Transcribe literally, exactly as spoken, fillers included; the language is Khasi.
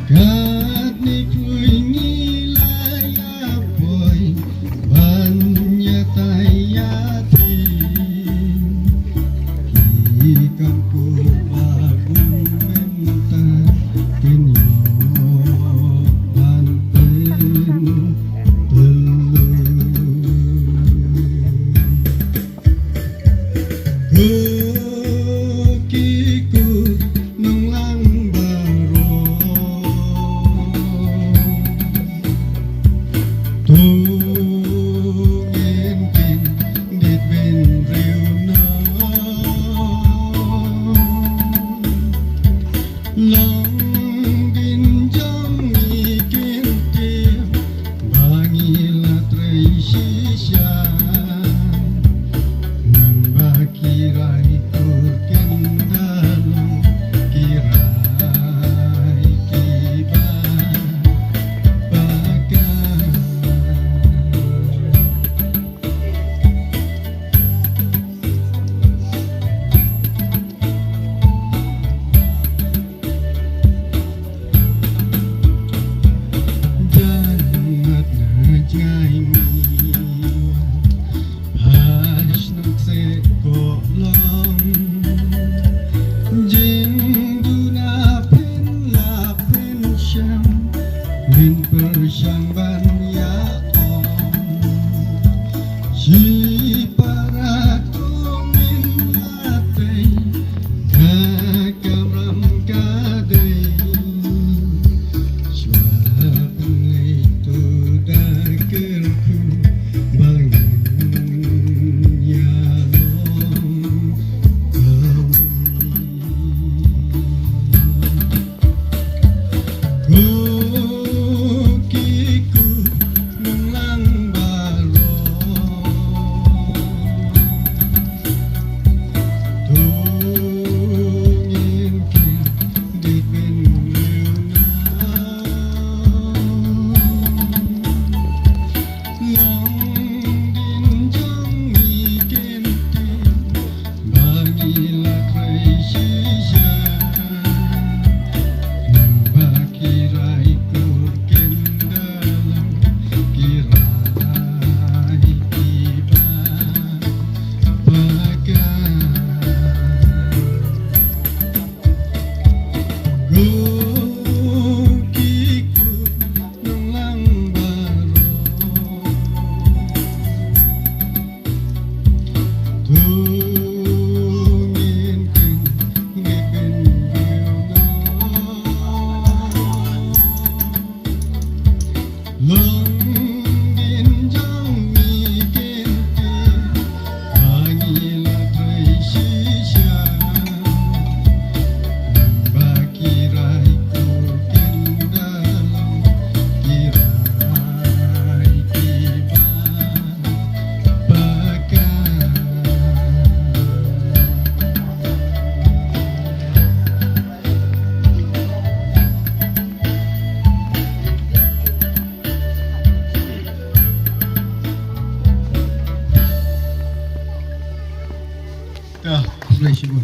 Katne khrui ngi la ïa poi ban ïatai ïatai. Ki kam ku ba bun mynta kin ïoh ban pyntyllun. Ko ki ku nonglang baroh, to ngin kyndit bynriew noh. Long dien jong ngi kyntien ba ngi la trei shisha. Namar ki rai kur kin da long ki rai kiba pakar. Jan mat na jngai miwa, ha shnong se ko long. Jingduna phin la phin shang, ngin pyrshang ban ïa ong. Shipara to ngin ïatai, ka kamram ka dei. Shuwa pynleit to da kyrkhu ba ngin ïalong kawei. Ko ki ku nonglang baroh, to ngin kyndit bynriew noh. Long dien jong ngi kyntien ba ngi la trei shisha. Namar ki rai kur kin da long ki rai kiba pakar. Ko ki ku nonglang baroh, to ngin kyndit bynriew noh. Long dien jong ngi kyntien ba ngi la trei shisha. Namar ki rai kur kin da long ki rai kiba pakar. Ka, khublei shibun.